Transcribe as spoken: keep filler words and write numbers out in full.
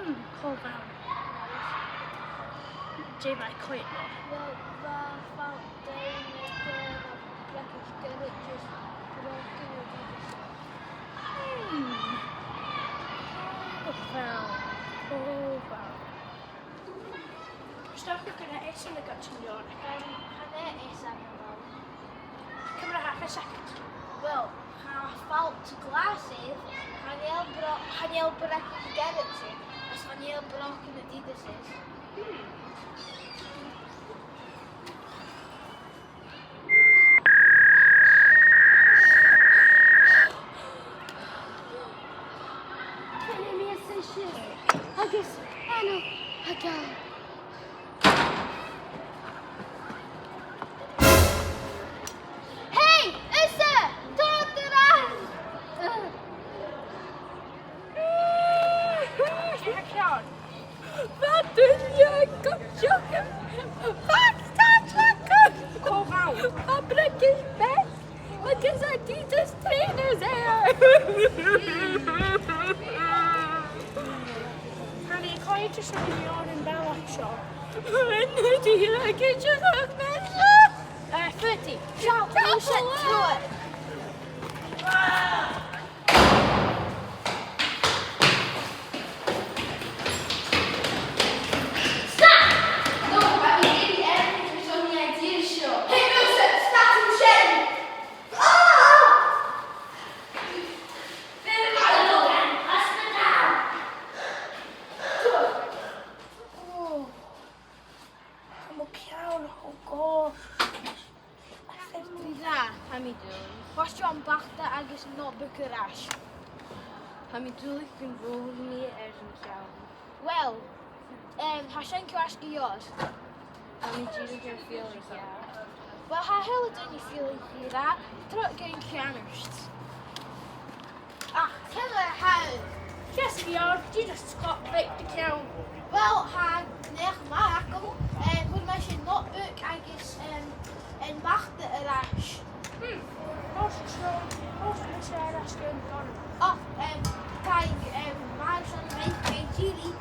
Hmm, cò bh' ann? Dè bha e a' coimhead? Well, bha falt down aige, bha bracaist ghoirid just brògan a-rithist. Hmm. Cò bh' ann? Cò bh' ann? Is dòcha gun robh esan a' goid an leabhar. Chan, chan e esan a bh' ann. Ciamar a thachair sin? Well, tha falt glas air, chan eil bro-, chan eil bracaist ghoirid air, is chan eil brògan a-rithist air. Hmm. Chan eil mi a' smaoineachadh. Agus, a-nis, a ghabh. Hey, Issa! Tòrr air ais! Dè tha ceàrr? Bha duine a' goideachd. Bha duine a' goideachd. Cò bh' ann? Bha bracaist beag agus Adidas trainers air. Honey, cò tha a' coimhead air an leabhar am ballach seo? An dùil gun cuir mi seo? Eh, Foodie, seo, seo, seo. Stop! No, I mean, maybe everything was on the idea show. Hey, Wilson, stop and shake! Ah! Very well done. Hospital! Oh. Tha mo cheann cho gòrach. Ri ràdh, tha mi duilich. Bha seo am bata agus an notebook air ais. Tha mi duilich gun robh mi air an ceann. Well, em, tha sin ceart gu leòr. Tha mi dìreach air fìor cheàrr. Well, tha a h-uile duine air fìor cheàrr, trobhad gun ceann ort. Ach, ciamar a tha thu? Ceart gu leòr, dè do sgòth beag do cheann? Well, tha neach math agam, eh, fhuair mise notebook agus, em, am bata air ais. Hmm, tha seo, tha seo air ais gun dòigh. Och, em, tha, em, mar sin, tha e, tha e dìreach